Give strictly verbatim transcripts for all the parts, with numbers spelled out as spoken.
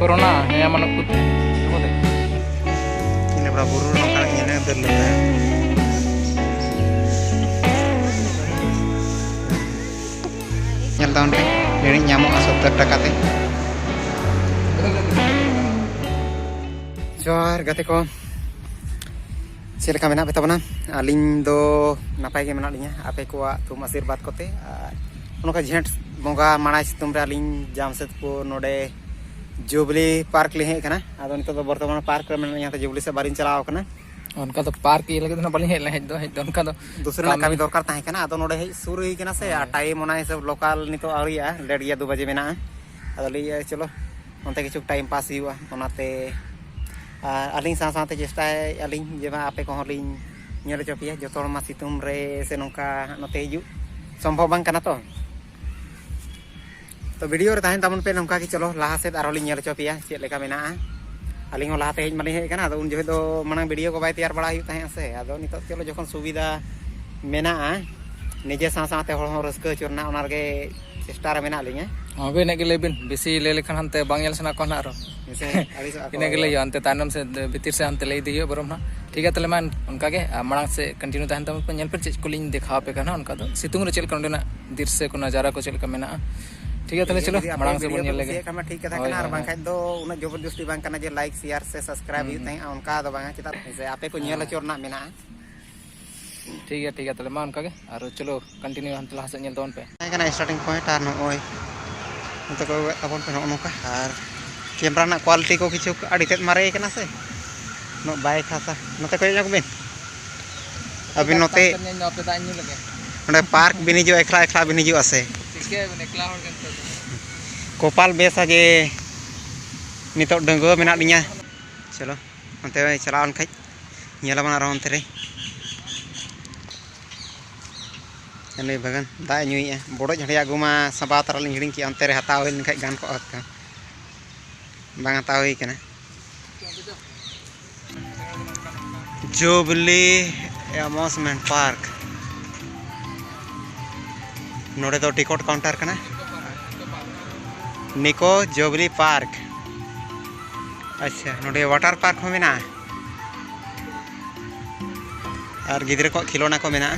Corona ᱦᱮᱸ ᱢᱟᱱᱮ ᱠᱚ ᱤᱱᱟᱹ ᱵᱟᱲᱟ ᱵᱩᱨᱩ ᱨᱮ ᱱᱚᱝᱠᱟᱱᱟᱜ ᱧᱮᱞ ᱫᱟᱹᱨ ᱞᱮᱠᱟ᱾ ᱧᱮᱞ ᱛᱟᱵᱚᱱ ᱯᱮ, ᱱᱤᱱᱟᱹᱜ ᱧᱟᱢᱚᱜᱼᱟ ᱥᱚᱛᱛᱚᱨ ᱴᱟᱠᱟ ᱛᱮ᱾ ᱡᱚᱦᱟᱨ ᱜᱟᱛᱮ ᱠᱚ, ᱪᱮᱫ ᱞᱮᱠᱟ ᱢᱮᱱᱟᱜ ᱯᱮ ᱛᱟᱵᱚᱱᱟ? ᱟᱹᱞᱤᱧ ᱫᱚ ᱱᱟᱯᱟᱭ ᱜᱮ ᱢᱮᱱᱟᱜ ᱞᱤᱧᱟ, ᱟᱯᱮ ᱠᱚᱣᱟᱜ ᱛᱷᱩᱢ ᱟᱥᱤᱨᱵᱟᱫᱽ ᱠᱚᱛᱮ᱾ ᱟᱨ ᱱᱚᱝᱠᱟ ᱡᱷᱮᱸᱴ ᱵᱚᱸᱜᱟ ᱢᱟᱲᱟᱭ ᱥᱤᱛᱩᱝ ᱨᱮ ᱟᱹᱞᱤᱧ ᱡᱟᱢᱥᱮᱫᱽᱯᱩᱨ ᱱᱚᱰᱮ ᱡᱩᱵᱽᱞᱤ ᱯᱟᱨᱠ ᱞᱤᱧ ᱦᱮᱡ ᱟᱠᱟᱱᱟ᱾ ᱟᱫᱚ ᱱᱤᱛᱚᱜ ᱫᱚ ᱵᱚᱨᱛᱚᱢᱟᱱ ᱯᱟᱨᱠ ᱨᱮ ᱢᱮᱱᱟᱜ ᱞᱤᱧᱟ, ᱡᱩᱵᱽᱞᱤ ᱥᱮᱫ ᱵᱟᱹᱞᱤᱧ ᱪᱟᱞᱟᱣ ᱟᱠᱟᱱᱟ᱾ ᱚᱱᱠᱟ ᱫᱚ ᱯᱟᱨᱠ ᱤᱭᱟᱹ ᱞᱟᱹᱜᱤᱫ ᱫᱚ ᱱᱟᱜ ᱵᱟᱹᱞᱤᱧ ᱦᱮᱡ ᱞᱮᱱᱟ, ᱦᱮᱡ ᱫᱚ, ᱦᱮᱡ ᱫᱚ ᱚᱱᱠᱟ ᱫᱚ ᱫᱩᱥᱨᱟᱹ ᱨᱮᱱᱟᱜ ᱠᱟᱹᱢᱤ ᱫᱚᱨᱠᱟᱨ ᱛᱟᱦᱮᱸ ᱠᱟᱱᱟ᱾ ᱟᱫᱚ ᱱᱚᱰᱮ ᱦᱮᱡ ᱥᱩᱨ ᱦᱩᱭ ᱠᱟᱱᱟ ᱥᱮ, ᱟᱨ ᱦᱳᱭ᱾ ᱴᱟᱭᱤᱢ ᱚᱱᱟ ᱦᱤᱥᱟᱹᱵ ᱞᱳᱠᱟᱞ ᱱᱤᱛᱚᱜ ᱟᱹᱣᱨᱤᱭᱟᱜᱼᱟ, ᱞᱮᱴ ᱜᱮᱭᱟ, ᱫᱩ ᱵᱟᱡᱮ ᱢᱮᱱᱟᱜᱼᱟ᱾ ᱟᱫᱚ ᱞᱟᱹᱭᱮᱫᱼᱟ ᱪᱚᱞᱚ ᱚᱱᱛᱮ ᱠᱤᱪᱷᱩ ᱴᱟᱭᱤᱢ ᱯᱟᱥ ᱦᱩᱭᱩᱜᱼᱟ, ᱚᱱᱟᱛᱮ ᱟᱨ ᱟᱹᱞᱤᱧ ᱥᱟᱶ ᱥᱟᱶᱛᱮ ᱪᱮᱥᱴᱟᱭᱮᱫᱼᱟ ᱞᱤᱧ ᱡᱮ ᱵᱟᱝ ᱟᱯᱮ ᱠᱚᱦᱚᱸ ᱞᱤᱧ ᱧᱮᱞ ᱦᱚᱪᱚ ᱯᱮᱭᱟ᱾ ᱡᱚᱛᱚ ᱦᱚᱲ ᱢᱟ ᱥᱤᱛᱩᱝ ᱨᱮ ᱥᱮ ᱱᱚᱝᱠᱟ ᱱᱚᱛᱮ ᱦᱤᱡᱩᱜ ᱥᱚᱢᱵᱷᱚᱵ ᱵᱟᱝ ᱠᱟᱱᱟ ᱛᱚ᱾ ᱛᱚ ᱵᱷᱤᱰᱤᱭᱳ ᱨᱮ ᱛᱟᱦᱮᱱ ᱛᱟᱵᱚᱱ ᱯᱮ ᱱᱚᱝᱠᱟ ᱜᱮ᱾ ᱪᱚᱞᱚ ᱞᱟᱦᱟ ᱥᱮᱫ ᱟᱨᱦᱚᱸ ᱞᱤᱧ ᱧᱮᱞ ᱦᱚᱪᱚ ᱯᱮᱭᱟ ᱪᱮᱫ ᱞᱮᱠᱟ ᱢᱮᱱᱟᱜᱼᱟ᱾ ᱟᱹᱞᱤᱧ ᱦᱚᱸ ᱞᱟᱦᱟᱛᱮ ᱦᱮᱡ ᱢᱟᱞᱤᱧ ᱦᱮᱡ ᱟᱠᱟᱱᱟ, ᱟᱫᱚ ᱩᱱ ᱡᱚᱠᱷᱚᱱ ᱫᱚ ᱢᱟᱲᱟᱝ ᱵᱷᱤᱰᱤᱭᱳ ᱠᱚ ᱵᱟᱭ ᱛᱮᱭᱟᱨ ᱵᱟᱲᱟ ᱦᱩᱭᱩᱜ ᱛᱟᱦᱮᱸᱜᱼᱟ ᱥᱮ᱾ ᱟᱫᱚ ᱱᱤᱛᱚᱜ ᱪᱚᱞᱚ ᱡᱚᱠᱷᱚᱱ ᱥᱩᱵᱤᱫᱷᱟ ᱢᱮᱱᱟᱜᱼᱟ, ᱱᱤᱡᱮ ᱥᱟᱶ ᱥᱟᱶᱛᱮ ᱦᱚᱲ ᱦᱚᱸ ᱨᱟᱹᱥᱠᱟᱹ ᱦᱚᱪᱚ ᱨᱮᱱᱟᱜ ᱚᱱᱟ ᱨᱮᱜᱮ ᱪᱮᱥᱴᱟ ᱨᱮ ᱢᱮᱱᱟᱜ ᱞᱤᱧᱟ᱾ ᱦᱮᱸ, ᱟᱹᱵᱤᱱᱟᱜ ᱜᱮ ᱞᱟᱹᱭ ᱵᱤᱱ, ᱵᱮᱥᱤ ᱞᱟᱹᱭ ᱞᱮᱠᱷᱟᱱ ᱦᱟᱱᱛᱮ ᱵᱟᱝ ᱧᱮᱞ ᱥᱟᱱᱟ ᱠᱚᱣᱟ ᱱᱟᱜ ᱟᱨᱚ᱾ ᱦᱮᱸᱥᱮ, ᱟᱹᱲᱤᱥᱚᱜ ᱟᱠᱚ ᱤᱱᱟᱹ ᱜᱮ ᱟᱫᱚ᱾ ᱞᱟᱹᱭ ᱦᱩᱭᱩᱜᱼᱟ, ᱦᱟᱱᱛᱮ ᱛᱟᱭᱱᱚᱢ ᱥᱮᱫ ᱵᱷᱤᱛᱤᱨ ᱥᱮᱫ ᱦᱟᱱᱛᱮ ᱞᱟᱹᱭ ᱤᱫᱤ ᱦᱩᱭᱩᱜᱼᱟ ᱵᱚᱨᱚᱢ ᱱᱟᱜ᱾ ᱴᱷᱤᱠ ᱜᱮᱭᱟ, ᱛᱟᱦᱚᱞᱮ ᱢᱟ ᱚᱱᱠᱟ ᱜᱮ, ᱟᱨ ᱢᱟᱲᱟᱝ ᱥᱮᱫ ᱠᱚᱱᱴᱤᱱᱤᱭᱩ ᱛᱟᱦᱮᱱ ᱛᱟᱵᱚᱱ ᱯᱮ, ᱧᱮᱞ ᱯᱮ ᱪᱮᱫ ᱠᱚᱞᱤᱧ ᱫᱮᱠᱷᱟᱣ ᱟᱯᱮ ᱠᱟᱱᱟ᱾ ᱚᱱᱠᱟ ᱫᱚ ᱥᱤᱛᱩᱝ ᱨᱮ ᱪᱮᱫ ᱞᱮᱠᱟ ᱱᱚᱸᱰᱮᱱᱟᱜ ᱫᱨᱤᱥᱥᱚ ᱠᱚ, ᱱᱟᱡᱟᱨᱟ ᱠᱚ ᱪᱮᱫ ᱞᱮᱠᱟ ᱢᱮᱱᱟᱜᱼᱟ᱾ ᱴᱷᱤᱠ ᱜᱮᱭᱟ, ᱛᱟᱦᱚᱞᱮ ᱴᱷᱤᱠ ᱜᱮᱭᱟ, ᱪᱚᱞᱚ ᱡᱩᱫᱤ ᱟᱯᱮ ᱢᱟᱲᱟᱝ ᱥᱮᱫ ᱵᱷᱤᱰᱤᱭᱳ ᱵᱚᱱ ᱯᱮ ᱧᱮᱞ ᱞᱮᱜᱮ᱾ ᱠᱩᱥᱤᱭᱟᱜ ᱠᱷᱟᱱ ᱢᱟ ᱴᱷᱤᱠ ᱠᱟᱛᱷᱟ ᱦᱳᱭ, ᱠᱟᱱᱟ, ᱟᱨ ᱦᱳᱭ, ᱦᱳᱭ᱾ ᱵᱟᱝᱠᱷᱟᱡ ᱫᱚ ᱩᱱᱟᱹᱜ ᱡᱚᱵᱚᱨ ᱡᱚᱥᱛᱤ ᱵᱟᱝ ᱠᱟᱱᱟ ᱡᱮ ᱞᱟᱭᱤᱠ, ᱥᱮᱭᱟᱨ ᱥᱮ ᱥᱟᱵᱥᱠᱨᱟᱭᱤᱵ ᱦᱩᱸ, ᱦᱩᱭᱩᱜ ᱦᱩᱸ᱾ ᱛᱟᱦᱮᱸᱜᱼᱟ, ᱚᱱᱠᱟ ᱫᱚ ᱵᱟᱝᱟ᱾ ᱪᱮᱫᱟᱜ ᱥᱮ ᱟᱯᱮ ᱠᱚ ᱧᱮᱞ ᱦᱮᱸ᱾ ᱦᱚᱪᱚ ᱨᱮᱱᱟᱜ ᱢᱮᱱᱟᱜᱼᱟ᱾ ᱴᱷᱤᱠ ᱜᱮᱭᱟ, ᱴᱷᱤᱠ ᱜᱮᱭᱟ, ᱛᱟᱦᱚᱞᱮ ᱢᱟ ᱚᱱᱠᱟ ᱜᱮ, ᱟᱨ ᱪᱚᱞᱚ ᱠᱚᱱᱴᱤᱱᱤᱭᱩ ᱦᱟᱱᱛᱮ ᱞᱟᱦᱟ ᱥᱮᱫ ᱧᱮᱞ ᱛᱟᱵᱚᱱ ᱯᱮ᱾ ᱛᱟᱦᱮᱸ ᱠᱟᱱᱟ starting point, ᱟᱨ ᱱᱚᱜᱼᱚᱭ ᱱᱚᱛᱮ ᱠᱚ ᱟᱹᱜᱩᱭᱮᱫ ᱛᱟᱵᱚᱱ ᱯᱮ ᱱᱚᱜᱼᱚ ᱱᱚᱝᱠᱟ᱾ ᱟᱨ ᱠᱮᱢᱨᱟ ᱨᱮᱱᱟᱜ quality ᱠᱚ ᱠᱤᱪᱷᱩ ᱟᱹᱰᱤ ᱛᱮᱫ ᱢᱟᱨᱮ ᱠᱟᱱᱟ ᱥᱮ, ᱩᱱᱟᱹᱜ ᱵᱟᱭ ᱠᱷᱟᱥᱟ᱾ ᱱᱚᱛᱮ ᱠᱚᱭᱚᱜ ᱧᱚᱜ ᱵᱤᱱ᱾ ᱟᱹᱵᱤᱱ ᱱᱚᱛᱮ ᱯᱟᱨᱠ ᱨᱮ ᱧᱮᱞ ᱧᱚᱜ ᱯᱮ, ᱫᱟᱜ ᱧᱩ ᱞᱮᱜᱮ᱾ ᱚᱸᱰᱮ ᱯᱟᱨᱠ ᱵᱤᱱ ᱦᱤᱡᱩᱜᱼᱟ, ᱮᱠᱞᱟ ᱮᱠᱞᱟ ᱵᱤᱱ ᱦᱤᱡᱩᱜᱼᱟ ᱥᱮ? ᱪᱤᱠᱟᱹᱭᱟᱵᱤᱱ, ᱮᱠᱞᱟ ᱦᱚᱲ ᱜᱮ ᱱᱤᱛᱚᱜ ᱫᱚ᱾ ᱠᱚᱯᱟᱞ ᱵᱮᱥᱟ ᱡᱮ ᱱᱤᱛᱚᱜ ᱰᱟᱺᱜᱩᱣᱟᱹ ᱢᱮᱱᱟᱜ ᱞᱤᱧᱟ᱾ ᱪᱚᱞᱚ ᱚᱱᱛᱮ ᱪᱟᱞᱟᱣ ᱞᱮᱱ ᱠᱷᱟᱡ ᱧᱮᱞ ᱟᱵᱚᱱ ᱟᱨᱦᱚᱸ ᱚᱱᱛᱮ ᱨᱮ᱾ ᱱᱩᱭ ᱵᱟᱜᱟᱱ ᱫᱟᱜ ᱮ ᱧᱩᱭᱮᱫᱼᱟ᱾ ᱵᱚᱰᱚᱡ ᱦᱟᱸᱰᱮ ᱟᱹᱜᱩ ᱢᱟ ᱥᱟᱸᱵᱟᱣ ᱛᱟᱨᱟ ᱞᱤᱧ ᱦᱤᱲᱤᱧ ᱠᱮᱜᱼᱟ, ᱚᱱᱛᱮ ᱨᱮ ᱦᱟᱛᱟᱣ ᱦᱩᱭ ᱞᱮᱱᱠᱷᱟᱡ ᱜᱟᱱ ᱠᱚᱜᱼᱟ ᱦᱩᱛᱠᱟᱹᱢ᱾ ᱵᱟᱝ ᱦᱟᱛᱟᱣ ᱦᱩᱭ ᱠᱟᱱᱟ᱾ ᱡᱩᱵᱽᱞᱤ ᱮᱢᱚᱥᱢᱮᱱᱴ ᱯᱟᱨᱠ, ᱱᱚᱰᱮ ᱫᱚ ᱴᱤᱠᱚᱴ ᱠᱟᱣᱩᱱᱴᱟᱨ ᱠᱟᱱᱟ᱾ ᱱᱤᱠᱳ ᱡᱩᱵᱽᱞᱤ ᱯᱟᱨᱠ᱾ ᱟᱪᱪᱷᱟ, ᱱᱚᱰᱮ water park ᱦᱚᱸ ᱢᱮᱱᱟᱜᱼᱟ ᱟᱨ ᱜᱤᱫᱽᱨᱟᱹ ᱠᱚᱣᱟᱜ ᱠᱷᱮᱞᱳᱱᱟ ᱠᱚ ᱢᱮᱱᱟᱜᱼᱟ᱾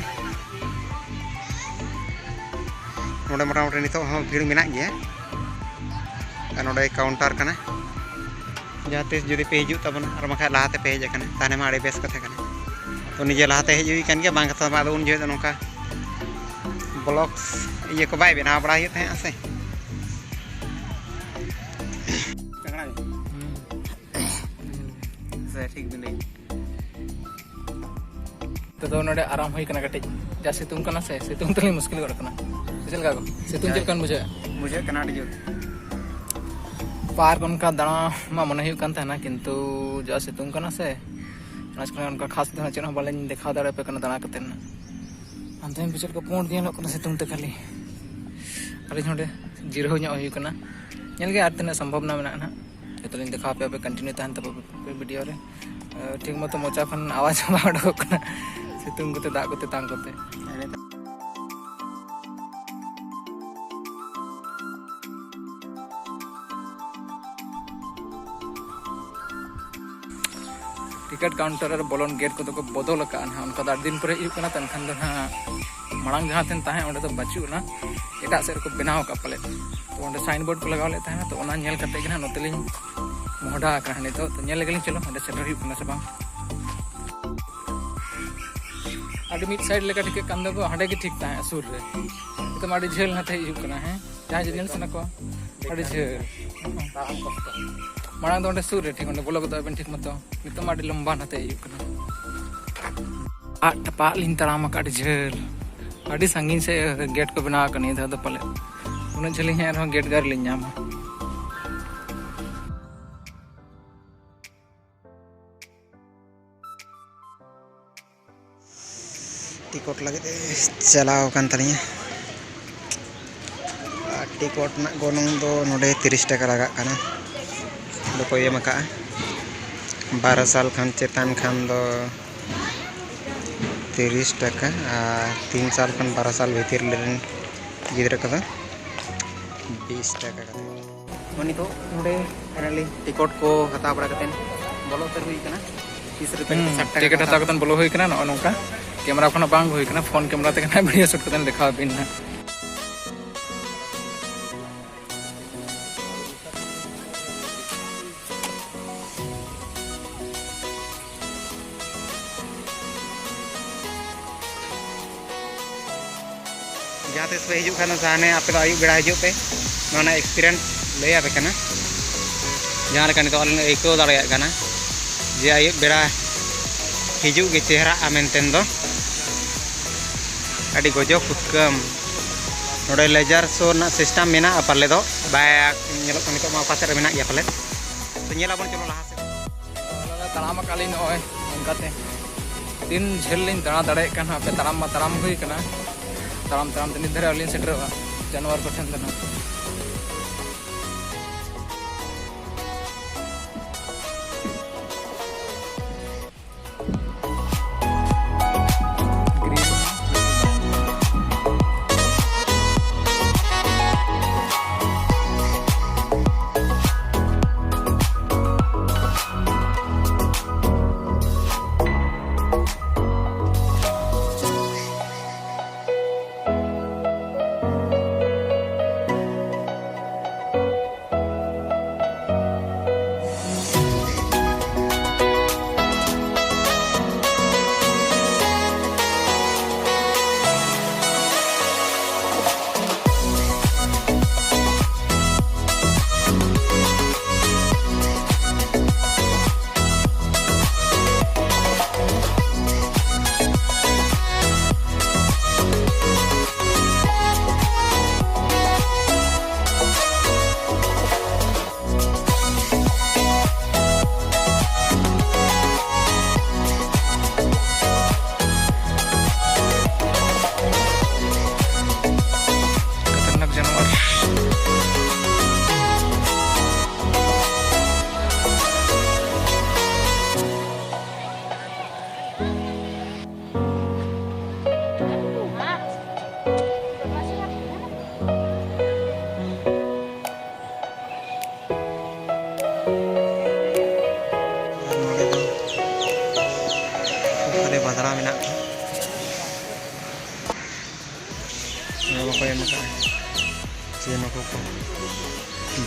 ᱱᱚᱰᱮ ᱢᱚᱴᱟᱢᱩᱴᱤ ᱱᱤᱛᱚᱜ ᱦᱚᱸ ᱵᱷᱤᱲ ᱢᱮᱱᱟᱜ ᱜᱮᱭᱟ᱾ ᱟᱨ ᱱᱚᱰᱮ counter ᱠᱟᱱᱟ, ᱡᱟᱦᱟᱸ ᱛᱤᱥ ᱡᱩᱫᱤ ᱯᱮ ᱦᱤᱡᱩᱜ ᱛᱟᱵᱚᱱᱟ, ᱟᱨ ᱵᱟᱝᱠᱷᱟᱱ ᱞᱟᱦᱟ ᱛᱮᱯᱮ ᱦᱮᱡ ᱟᱠᱟᱱᱟ, ᱛᱟᱦᱚᱞᱮ ᱢᱟ ᱟᱹᱰᱤ ᱵᱮᱥ ᱠᱟᱛᱷᱟ ᱠᱟᱱᱟ᱾ ᱛᱚ ᱱᱤᱡᱮ ᱞᱟᱦᱟᱛᱮ ᱦᱮᱡ ᱦᱩᱭ ᱟᱠᱟᱱ ᱜᱮᱭᱟ, ᱵᱟᱝ ᱠᱟᱛᱷᱟ ᱢᱟ ᱟᱫᱚ ᱩᱱ ᱡᱚᱦᱚᱜ ᱫᱚ ᱱᱚᱝᱠᱟ vlogs ᱤᱭᱟᱹ ᱠᱚ ᱵᱟᱭ ᱵᱮᱱᱟᱣ ᱵᱟᱲᱟ ᱦᱩᱭᱩᱜ ᱛᱟᱦᱮᱸᱜᱼᱟ ᱥᱮ᱾ ᱥᱮ ᱴᱷᱤᱠ ᱵᱤᱱ ᱞᱟᱹᱭ᱾ ᱱᱤᱛᱚᱜ ᱫᱚ ᱱᱚᱰᱮ ᱟᱨᱟᱢ ᱦᱩᱭ ᱠᱟᱱᱟ ᱠᱟᱹᱴᱤᱡ, ᱡᱟ ᱥᱤᱛᱩᱝ ᱠᱟᱱᱟ ᱥᱮ, ᱥᱤᱛᱩᱝ ᱛᱮᱞᱤᱧ ᱢᱩᱥᱠᱤᱞ ᱜᱚᱫ ᱠᱟᱱᱟ᱾ ᱪᱮᱫ ᱞᱮᱠᱟ ᱜᱚ? ᱥᱤᱛᱩᱝ ᱪᱮᱫ ᱞᱮᱠᱟᱱ ᱵᱩᱡᱷᱟᱹᱜᱼᱟ? ᱵᱩᱡᱷᱟᱹᱜ ᱠᱟᱱᱟ ᱟᱹᱰᱤ ᱡᱳᱨ᱾ ᱯᱟᱨᱠ ᱚᱱᱠᱟ ᱫᱟᱬᱟ ᱢᱟ ᱢᱚᱱᱮ ᱦᱩᱭᱩᱜ ᱠᱟᱱ ᱛᱟᱦᱮᱱᱟ, ᱠᱤᱱᱛᱩ ᱡᱟ ᱥᱤᱛᱩᱝ ᱠᱟᱱᱟ ᱥᱮ, ᱚᱱᱟ ᱪᱤᱠᱟᱹ ᱚᱱᱠᱟ ᱠᱷᱟᱥ ᱫᱚ ᱦᱟᱸᱜ ᱪᱮᱫ ᱦᱚᱸ ᱵᱟᱹᱞᱤᱧ ᱫᱮᱠᱷᱟᱣ ᱫᱟᱲᱮᱭᱟᱯᱮ ᱠᱟᱱᱟ ᱫᱟᱬᱟ ᱠᱟᱛᱮᱫ ᱱᱟᱜ᱾ ᱦᱟᱱᱛᱮ ᱵᱤᱪᱟᱹᱨ ᱠᱚ ᱯᱩᱸᱰ ᱜᱮ ᱧᱮᱞᱚᱜ ᱠᱟᱱᱟ ᱥᱤᱛᱩᱝ ᱛᱮ ᱠᱷᱟᱹᱞᱤ᱾ ᱟᱹᱞᱤᱧ ᱱᱚᱰᱮ ᱡᱤᱨᱟᱹᱣ ᱧᱚᱜ ᱦᱩᱭ ᱠᱟᱱᱟ, ᱧᱮᱞ ᱜᱮ ᱟᱨ ᱛᱤᱱᱟᱹᱜ ᱥᱚᱢᱵᱷᱚᱵ ᱱᱟ ᱢᱮᱱᱟᱜᱼᱟ ᱱᱟᱜ᱾ ᱡᱚᱛᱚ ᱞᱤᱧ ᱫᱮᱠᱷᱟᱣ ᱟᱯᱮᱭᱟ, ᱯᱮ continue ᱛᱟᱦᱮᱱ ᱛᱟᱵᱚ ᱯᱮ video ᱨᱮ᱾ ᱴᱷᱤᱠ ᱢᱚᱛᱚ ᱢᱚᱪᱟ ᱠᱷᱚᱱ ᱟᱣᱟᱡᱽ ᱦᱚᱸ ᱵᱟᱝ ᱩᱰᱩᱠᱚᱜ ᱠᱟᱱᱟ ᱥᱤᱛᱩᱝ ᱠᱚᱛᱮ, ᱫᱟᱜ ᱠᱚᱛᱮ, ᱛᱟᱝ ᱠᱚᱛᱮ᱾ ᱴᱤᱠᱤᱴ counter ᱟᱨ ᱵᱚᱞᱚᱱ ᱜᱮᱴ ᱠᱚᱫᱚ ᱠᱚ ᱵᱚᱫᱚᱞ ᱟᱠᱟᱫᱼᱟ ᱱᱟᱦᱟᱜ᱾ ᱚᱱᱠᱟ ᱫᱚ ᱟᱹᱰᱤ ᱫᱤᱱ ᱯᱚᱨᱮ ᱦᱩᱭᱩᱜ ᱠᱟᱱᱟ, ᱛᱚ ᱮᱱᱠᱷᱟᱱ ᱫᱚ ᱱᱟᱦᱟᱜ ᱢᱟᱲᱟᱝ ᱡᱟᱦᱟᱸ ᱴᱷᱮᱱ ᱛᱟᱦᱮᱸ, ᱚᱸᱰᱮ ᱫᱚ ᱵᱟᱹᱪᱩᱜ ᱟᱱᱟ, ᱮᱴᱟᱜ ᱥᱮᱫ ᱨᱮᱠᱚ ᱵᱮᱱᱟᱣ ᱟᱠᱟᱫ ᱯᱟᱞᱮ᱾ ᱛᱚ ᱚᱸᱰᱮ sign board ᱠᱚ ᱞᱟᱜᱟᱣ ᱞᱮᱫ ᱛᱟᱦᱮᱱᱟ, ᱛᱚ ᱚᱱᱟ ᱧᱮᱞ ᱠᱟᱛᱮ ᱜᱮ ᱱᱟᱦᱟᱜ ᱱᱚᱛᱮ ᱞᱤᱧ ᱢᱚᱦᱰᱟ ᱟᱠᱟᱱᱟ ᱱᱤᱛᱚᱜ᱾ ᱛᱚ ᱧᱮᱞ ᱞᱮᱜᱮ ᱞᱤᱧ, ᱪᱚᱞᱚ ᱚᱸᱰᱮ ᱥᱮᱴᱮᱨ ᱦᱩᱭᱩᱜ ᱠᱟᱱᱟ ᱥᱮ ᱵᱟᱝ᱾ ᱟᱹᱰᱤ ᱢᱤᱫ side ᱞᱮᱠᱟ ᱴᱷᱤᱠᱟᱹᱜ ᱠᱟᱱ ᱫᱚ, ᱦᱟᱸᱰᱮ ᱜᱮ ᱴᱷᱤᱠ ᱛᱟᱦᱮᱸᱫ ᱥᱩᱨ ᱨᱮ, ᱱᱤᱛᱚᱜ ᱢᱟ ᱟᱹᱰᱤ ᱡᱷᱟᱹᱞ ᱱᱟᱛᱮ ᱦᱤᱡᱩᱜ ᱠᱟᱱᱟ᱾ ᱦᱮᱸ, ᱡᱟᱦᱟᱸᱭ ᱡᱮ ᱧᱮᱞ ᱥᱟᱱᱟ ᱠᱚᱣᱟ, ᱟᱹᱰᱤ ᱡᱷᱟᱹᱞ᱾ ᱢᱟᱲᱟᱝ ᱫᱚ ᱚᱸᱰᱮ ᱥᱩᱨ ᱨᱮ ᱴᱷᱤᱠ ᱚᱸᱰᱮ ᱵᱚᱞᱚ ᱜᱚᱫᱚᱜ ᱟᱵᱮᱱ ᱴᱷᱤᱠ ᱢᱚᱛᱚ, ᱱᱤᱛᱚᱜ ᱢᱟ ᱟᱹᱰᱤ ᱞᱚᱢᱵᱟ ᱱᱟᱛᱮ ᱦᱤᱡᱩᱜ ᱠᱟᱱᱟ᱾ ᱟᱫ ᱴᱟᱯᱟᱜ ᱞᱤᱧ ᱛᱟᱲᱟᱢ ᱟᱠᱟᱫ, ᱟᱹᱰᱤ ᱡᱷᱟᱹᱞ, ᱟᱹᱰᱤ ᱥᱟᱺᱜᱤᱧ ᱥᱮᱫ ᱜᱮᱴ ᱠᱚ ᱵᱮᱱᱟᱣ ᱟᱠᱟᱫ ᱱᱤᱭᱟᱹ ᱫᱷᱟᱣ ᱫᱚ ᱯᱟᱞᱮᱫ᱾ ᱩᱱᱟᱹᱜ ᱡᱷᱟᱹᱞᱤᱧ ᱦᱮᱡ ᱨᱮᱦᱚᱸ ᱜᱮᱴ ᱜᱟᱨ ᱞᱤᱧ ᱧᱟᱢᱟ᱾ ᱴᱤᱠᱚᱴ ᱞᱟᱹᱜᱤᱫ ᱮ ᱪᱟᱞᱟᱣ ᱟᱠᱟᱱ ᱛᱟᱹᱞᱤᱧᱟ᱾ ᱟᱨ ᱴᱤᱠᱚᱴ ᱨᱮᱱᱟᱜ ᱜᱚᱱᱚᱝ ᱫᱚ ᱱᱚᱰᱮ ᱛᱤᱨᱤᱥ ᱴᱟᱠᱟ ᱞᱟᱜᱟᱜ ᱠᱟᱱᱟ, ᱫᱚᱠᱚ ᱮᱢ ᱟᱠᱟᱫᱼᱟ᱾ ᱵᱟᱨᱚ ᱥᱟᱞ ᱠᱷᱚᱱ ᱪᱮᱛᱟᱱ ᱠᱷᱟᱱ ᱫᱚ ᱛᱤᱨᱤᱥ ᱴᱟᱠᱟ, ᱟᱨ ᱛᱤᱱ ᱥᱟᱞ ᱠᱷᱚᱱ ᱵᱟᱨᱚ ᱥᱟᱞ ᱵᱷᱤᱛᱤᱨ ᱨᱮᱱ ᱜᱤᱫᱽᱨᱟᱹ ᱠᱚᱫᱚ ᱵᱤᱥ ᱴᱟᱠᱟ ᱠᱟᱛᱮ᱾ ᱱᱤᱛᱚᱜ ᱱᱚᱰᱮ finally ᱴᱤᱠᱤᱴ ᱠᱚ ᱦᱟᱛᱟᱣ ᱵᱟᱲᱟ ᱠᱟᱛᱮ ᱵᱚᱞᱚ ᱩᱛᱟᱹᱨ ᱦᱩᱭ ᱠᱟᱱᱟ᱾ ᱛᱤᱥ ᱨᱩᱯᱤᱭᱟ ᱦᱩᱸ, ᱥᱟᱴ ᱴᱟᱠᱟ ᱴᱤᱠᱤᱴ ᱠᱚ ᱦᱟᱛᱟᱣ ᱦᱟᱛᱟᱣ᱾ ᱠᱟᱛᱮ ᱵᱚᱞᱚ ᱦᱩᱭ ᱠᱟᱱᱟ᱾ ᱱᱚᱜᱼᱚ ᱱᱚᱝᱠᱟ ᱠᱮᱢᱮᱨᱟ ᱠᱷᱚᱱᱟᱜ ᱵᱟᱝ ᱦᱩᱭ ᱠᱟᱱᱟ, ᱯᱷᱳᱱ ᱠᱮᱢᱮᱨᱟ ᱛᱮᱜᱮ ᱱᱟᱜ ᱵᱷᱤᱰᱤᱭᱳ ᱥᱩᱴ ᱠᱟᱛᱮ ᱫᱮᱠᱷᱟᱣ ᱟᱵᱤᱱ ᱱᱟᱜ᱾ ᱡᱟᱦᱟᱸ ᱛᱤᱥ ᱯᱮ ᱦᱤᱡᱩᱜ ᱠᱷᱟᱱ ᱫᱚ ᱥᱟᱦᱟᱱᱮ, ᱟᱯᱮ ᱫᱚ ᱟᱹᱭᱩᱵ ᱵᱮᱲᱟ ᱦᱤᱡᱩᱜ ᱯᱮ, ᱱᱚᱣᱟ ᱨᱮᱱᱟᱜ experience ᱞᱟᱹᱭ ᱟᱯᱮ ᱠᱟᱱᱟ᱾ ᱡᱟᱦᱟᱸ ᱞᱮᱠᱟ ᱱᱤᱛᱚᱜ ᱟᱹᱞᱤᱧ ᱞᱤᱧ ᱟᱹᱭᱠᱟᱹᱣ ᱫᱟᱲᱮᱭᱟᱜ ᱠᱟᱱᱟ ᱡᱮ ᱟᱹᱭᱩᱵ ᱵᱮᱲᱟ ᱦᱤᱡᱩᱜ ᱜᱮ ᱪᱮᱦᱨᱟᱜᱼᱟ ᱢᱮᱱᱛᱮ ᱫᱚ᱾ ᱟᱹᱰᱤ ᱜᱚᱡᱚ ᱠᱩᱫᱽᱠᱟᱹᱢ᱾ ᱱᱚᱰᱮ laser show ᱨᱮᱱᱟᱜ system ᱢᱮᱱᱟᱜᱼᱟ ᱯᱟᱞᱮ ᱫᱚ, ᱵᱟᱭ ᱧᱮᱞᱚᱜ ᱠᱟᱱᱟ ᱱᱤᱛᱚᱜ ᱢᱟ, ᱚᱠᱟ ᱥᱮᱫ ᱨᱮ ᱢᱮᱱᱟᱜ ᱜᱮᱭᱟ ᱯᱟᱞᱮ᱾ ᱛᱚ ᱧᱮᱞ ᱟᱵᱚᱱ, ᱪᱚᱞᱚ ᱞᱟᱦᱟ ᱥᱮᱫ᱾ ᱟᱞᱮ ᱞᱮ ᱛᱟᱲᱟᱢ ᱟᱠᱟᱫ ᱞᱤᱧ ᱱᱚᱜᱼᱚᱭ ᱚᱱᱠᱟᱛᱮ᱾ ᱛᱤᱱ ᱡᱷᱟᱹᱞ ᱞᱤᱧ ᱫᱟᱬᱟ ᱫᱟᱲᱮᱭᱟᱜ ᱠᱟᱱ ᱦᱟᱸᱜ, ᱟᱯᱮ ᱛᱟᱲᱟᱢ ᱢᱟ ᱛᱟᱲᱟᱢ ᱦᱩᱭ ᱠᱟᱱᱟ, ᱛᱟᱲᱟᱢ ᱛᱟᱲᱟᱢ ᱛᱮ ᱱᱤᱛ ᱫᱷᱟᱹᱨᱤᱡ ᱟᱹᱣᱨᱤ ᱞᱤᱧ ᱥᱮᱴᱮᱨᱚᱜᱼᱟ ᱡᱟᱱᱣᱟᱨ ᱠᱚ ᱴᱷᱮᱱ ᱫᱚ ᱱᱟᱦᱟᱜ᱾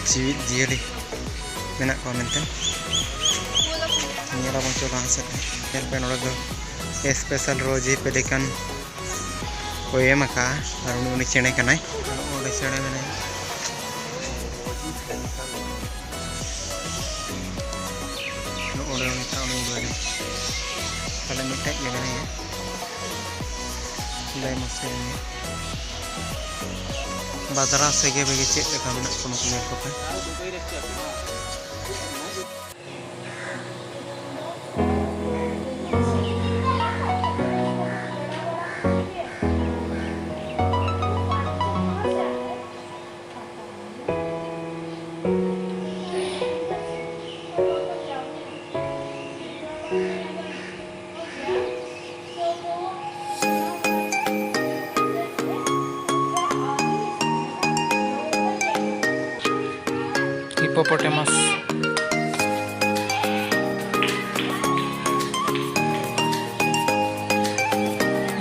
ᱡᱤᱣᱤᱫ ᱡᱤᱭᱟᱹᱞᱤ ᱢᱮᱱᱟᱜ ᱠᱚᱣᱟ ᱢᱮᱱᱛᱮ᱾ ᱧᱮᱞ ᱟᱵᱚᱱ ᱪᱚ ᱞᱟᱦᱟ ᱥᱮᱫ᱾ ᱧᱮᱞ ᱯᱮ, ᱱᱚᱰᱮ ᱫᱚ special ᱨᱳᱡᱤ ᱯᱮᱞᱤᱠᱟᱱ ᱠᱚ ᱮᱢ ᱟᱠᱟᱫᱼᱟ᱾ ᱟᱨ ᱩᱱᱤ, ᱩᱱᱤ ᱪᱮᱬᱮ ᱠᱟᱱᱟᱭ᱾ ᱟᱨ ᱚᱸᱰᱮ ᱪᱮᱬᱮ ᱢᱮᱱᱟᱭᱟ᱾ ᱱᱚᱜᱼᱚ ᱱᱚᱰᱮ ᱩᱱᱤ ᱴᱟᱜ ᱩᱱᱤ ᱩᱰᱟᱹᱣ ᱮᱱᱟ᱾ ᱛᱟᱦᱞᱮ ᱢᱤᱫᱴᱮᱡ ᱜᱮ ᱢᱮᱱᱟᱭᱟ᱾ ᱞᱟᱹᱭ ᱢᱟᱥᱮ ᱵᱟᱫᱽᱨᱟ ᱥᱮ ᱜᱮ ᱵᱮᱜᱮ ᱪᱮᱫ ᱞᱮᱠᱟ ᱢᱮᱱᱟᱜ ᱠᱚᱣᱟ ᱱᱩᱠᱩ ᱧᱮᱞ ᱠᱚᱯᱮ᱾ Hippopotamus.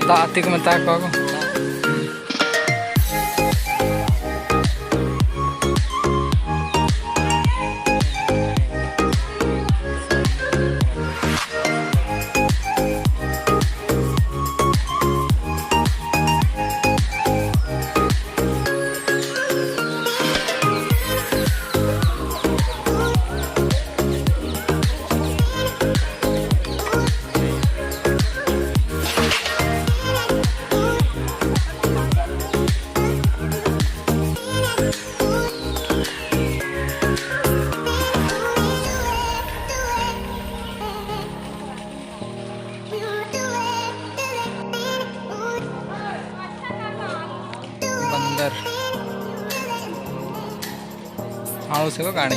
ᱫᱟᱜ ᱦᱟᱹᱛᱤ ᱠᱚ ᱢᱮᱛᱟ ᱠᱚᱣᱟ ᱠᱚ᱾ बंदर। माणूस है वो गाड़ी।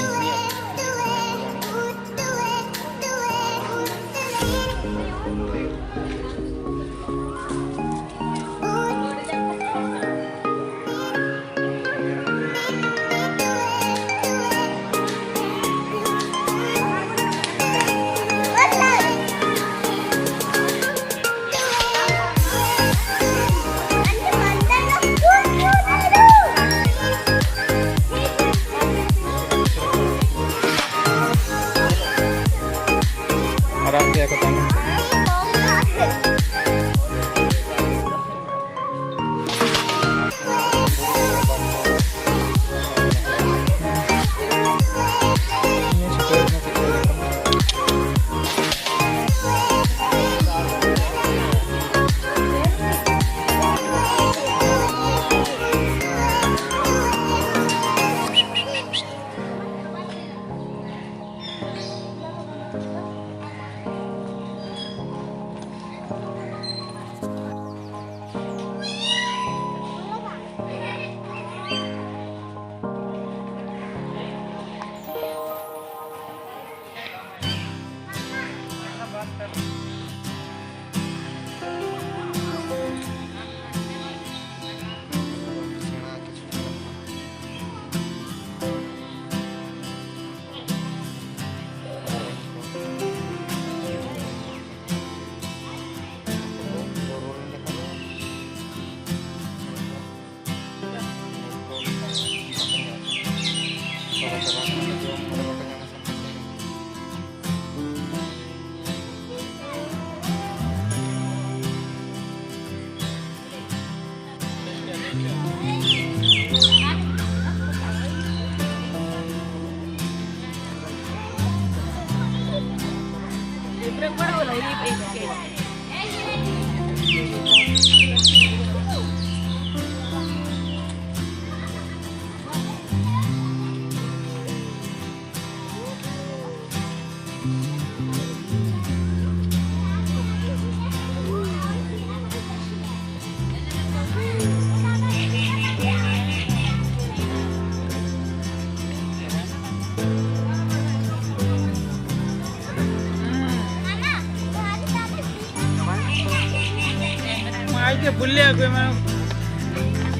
ᱢᱟ ᱟᱡ ᱜᱮ ᱵᱩᱞ ᱞᱮ ᱟᱹᱜᱩᱭ ᱢᱟ᱾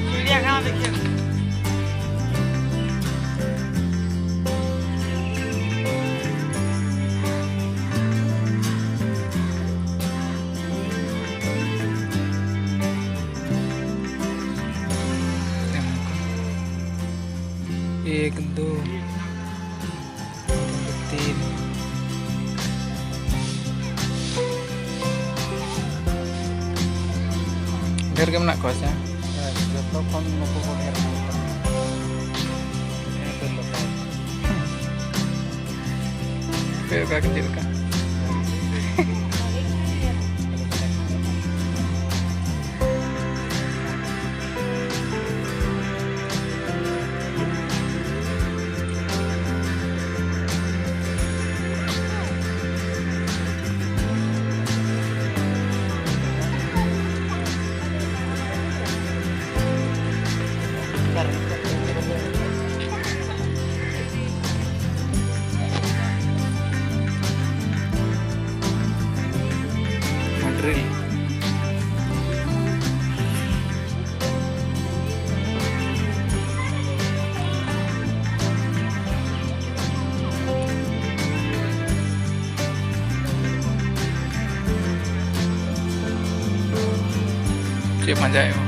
ᱪᱤᱲᱤᱭᱟᱠᱷᱟᱱᱟ ᱫᱮᱠᱷᱮ᱾ एक, दो, तीन। ᱰᱷᱮᱨ ᱜᱮ ᱢᱮᱱᱟᱜ ᱠᱚᱣᱟ ᱥᱮ? ᱦᱮᱸ, ᱡᱚᱛᱚ ᱠᱷᱚᱱ ᱱᱩᱠᱩ ᱠᱚ ᱰᱷᱮᱨ ᱢᱮᱱᱟᱜ ᱠᱚᱣᱟ᱾ ᱦᱮᱸ, ᱡᱚᱛᱚ ᱠᱷᱚᱱ᱾ ᱦᱟᱯᱮ, ᱚᱠᱟ ᱠᱚ ᱪᱮᱫ ᱞᱮᱠᱟ? Madrid. ᱪᱮᱫ ᱯᱟᱸᱡᱟᱭᱮᱫ ᱢᱮ?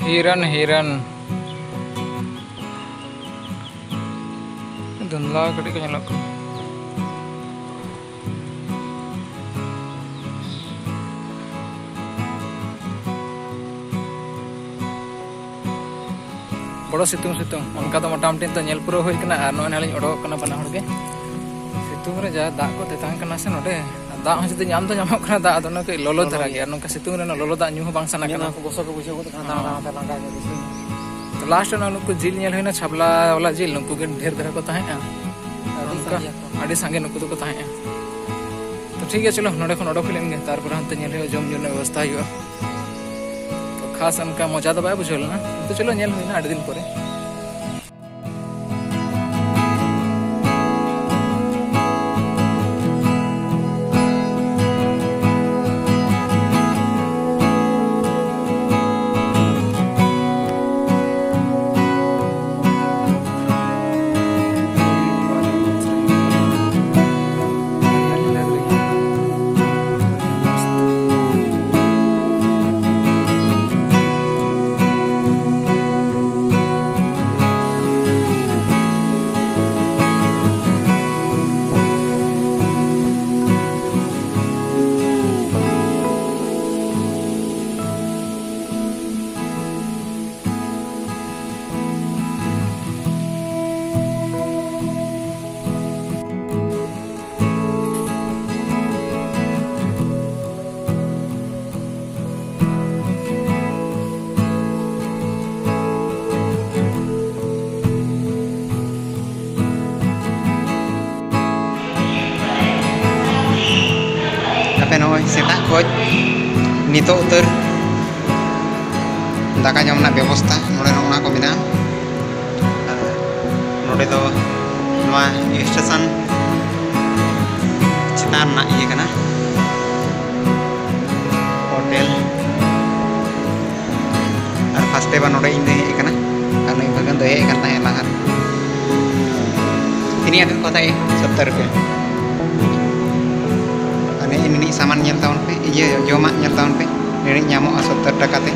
ᱦᱤᱨᱚᱱ, ᱦᱤᱨᱚᱱ᱾ ᱫᱷᱩᱱᱫᱷᱞᱟ ᱠᱟᱹᱴᱤᱡ ᱠᱚ ᱧᱮᱞᱚᱜ ᱠᱟᱱᱟ᱾ ᱵᱚᱲᱚ ᱥᱤᱛᱩᱝ ᱥᱤᱛᱩᱝ, ᱚᱱᱠᱟ ᱫᱚ ᱢᱚᱴᱟᱢᱩᱴᱤ ᱱᱤᱛᱚᱜ ᱧᱮᱞ ᱯᱩᱨᱟᱹᱣ ᱦᱩᱭ ᱠᱟᱱᱟ᱾ ᱟᱨ ᱱᱚᱜᱼᱚᱭ ᱱᱟᱦᱟᱜ ᱞᱤᱧ ᱚᱰᱚᱠᱚᱜ ᱠᱟᱱᱟ ᱵᱟᱱᱟ ᱦᱚᱲ ᱜᱮ᱾ ᱥᱤᱛᱩᱝ ᱨᱮ ᱡᱟ ᱫᱟᱜ ᱠᱚ ᱛᱮᱛᱟᱝ ᱠᱟᱱᱟ ᱥᱮ ᱱᱚᱰᱮ, ᱫᱟᱜ ᱦᱚᱸ ᱡᱩᱫᱤ ᱧᱟᱢ ᱫᱚ ᱧᱟᱢᱚᱜ ᱠᱟᱱᱟ, ᱫᱟᱜ ᱟᱫᱚ ᱚᱱᱟ ᱠᱟᱹᱡ ᱞᱚᱞᱚ ᱞᱚᱞᱚ ᱫᱷᱟᱨᱟ ᱜᱮᱭᱟ᱾ ᱜᱮᱭᱟ᱾ ᱱᱚᱝᱠᱟ ᱥᱤᱛᱩᱝ ᱨᱮ ᱚᱱᱟ ᱞᱚᱞᱚ ᱫᱟᱜ ᱧᱩ ᱦᱚᱸ ᱵᱟᱝ ᱥᱟᱱᱟ ᱢᱮᱫ ᱠᱟᱱᱟ᱾ ᱠᱚ ᱜᱚᱥᱚ ᱜᱮ ᱵᱩᱡᱷᱟᱹᱣ ᱜᱚᱫᱚᱜ ᱠᱟᱱᱟ, ᱫᱟᱬᱟ ᱦᱮᱸ᱾ ᱫᱟᱬᱟ ᱛᱮ ᱞᱟᱸᱜᱟ ᱜᱮ ᱵᱩᱡᱷᱟᱹᱣ ᱮᱱᱟ᱾ ᱛᱚ, ᱞᱟᱥᱴ ᱨᱮ ᱱᱩᱠᱩ ᱡᱤᱞ ᱧᱮᱞ ᱦᱩᱭᱱᱟ, ᱪᱷᱟᱵᱽᱞᱟ ᱵᱟᱞᱟ ᱡᱤᱞ, ᱱᱩᱠᱩ ᱜᱮ ᱰᱷᱮᱨ ᱫᱷᱟᱨᱟ ᱠᱚ ᱛᱟᱦᱮᱸᱜᱼᱟ᱾ ᱟᱹᱰᱤ ᱚᱱᱠᱟ ᱥᱟᱸᱜᱮ ᱠᱚ᱾ ᱟᱹᱰᱤ ᱥᱟᱸᱜᱮ ᱱᱩᱠᱩ ᱫᱚᱠᱚ ᱛᱟᱦᱮᱸᱜᱼᱟ᱾ ᱛᱚ, ᱴᱷᱤᱠ ᱜᱮᱭᱟ, ᱪᱚᱞᱚ, ᱱᱚᱸᱰᱮ ᱠᱷᱚᱱ ᱚᱰᱚᱠ ᱦᱩᱭ ᱞᱮᱱ ᱜᱮ, ᱛᱟᱨᱯᱚᱨᱮ ᱦᱟᱱᱛᱮ ᱧᱮᱞ ᱦᱩᱭᱩᱜᱼᱟ, ᱡᱚᱢ ᱧᱩ ᱨᱮᱱᱟᱜ ᱵᱮᱵᱚᱥᱛᱷᱟ ᱦᱩᱭᱩᱜᱼᱟ᱾ ᱛᱚ, ᱠᱷᱟᱥ ᱚᱱᱠᱟ ᱢᱚᱡᱟ ᱫᱚ ᱵᱟᱭ ᱵᱩᱡᱷᱟᱹᱣ ᱞᱮᱱᱟ, ᱠᱤᱱᱛᱩ ᱪᱚᱞᱚ, ᱧᱮᱞ ᱦᱩᱭᱱᱟ ᱟᱹᱰᱤ ᱫᱤᱱ ᱯᱚᱨᱮ᱾ ᱟᱯᱮ ᱱᱚᱜᱼᱚᱭ ᱥᱮᱛᱟᱜ ᱠᱷᱚᱡ ᱱᱤᱛᱚᱜ ᱩᱛᱟᱹᱨ ᱫᱟᱠᱟ ᱡᱚᱢ ᱨᱮᱱᱟᱜ ᱵᱮᱵᱚᱥᱛᱷᱟ ᱱᱚᱰᱮ ᱱᱚᱜᱼᱚ ᱱᱟ ᱠᱚ ᱢᱮᱱᱟᱜᱼᱟ᱾ ᱟᱨ ᱱᱚᱰᱮ ᱫᱚ ᱱᱚᱣᱟ ᱥᱴᱮᱥᱚᱱ ᱪᱮᱛᱟᱱ ᱨᱮᱱᱟᱜ ᱤᱭᱟᱹ ᱠᱟᱱᱟ, ᱦᱳᱴᱮᱞ᱾ ᱟᱨ ᱯᱷᱟᱥᱴ ᱴᱟᱭᱤᱢ ᱱᱚᱰᱮ ᱤᱧ ᱫᱚᱧ ᱦᱮᱡ ᱟᱠᱟᱱᱟ, ᱟᱨ ᱱᱩᱭ ᱵᱷᱟᱹᱜᱟᱹᱱ ᱫᱚᱭ ᱦᱮᱡ ᱟᱠᱟᱱ ᱛᱟᱦᱮᱸᱫ ᱞᱟᱦᱟ ᱨᱮ᱾ ᱛᱤᱱᱟᱹᱜ ᱟᱹᱜᱩ ᱠᱚ ᱛᱟᱦᱮᱸᱫ? ᱥᱚᱛᱛᱚᱨ ᱨᱩᱯᱤᱭᱟ᱾ ᱟᱨ ᱱᱤᱱᱟᱹᱜ ᱥᱟᱢᱟᱱ ᱧᱮᱞ ᱛᱟᱵᱚᱱ ᱯᱮ, ᱤᱭᱟᱹ, ᱡᱚᱢᱟᱜ ᱧᱮᱞ ᱛᱟᱵᱚᱱ ᱯᱮ, ᱱᱤᱱᱟᱹᱜ ᱧᱟᱢᱚᱜᱼᱟ ᱥᱚᱛᱛᱚᱨ ᱴᱟᱠᱟ ᱛᱮ᱾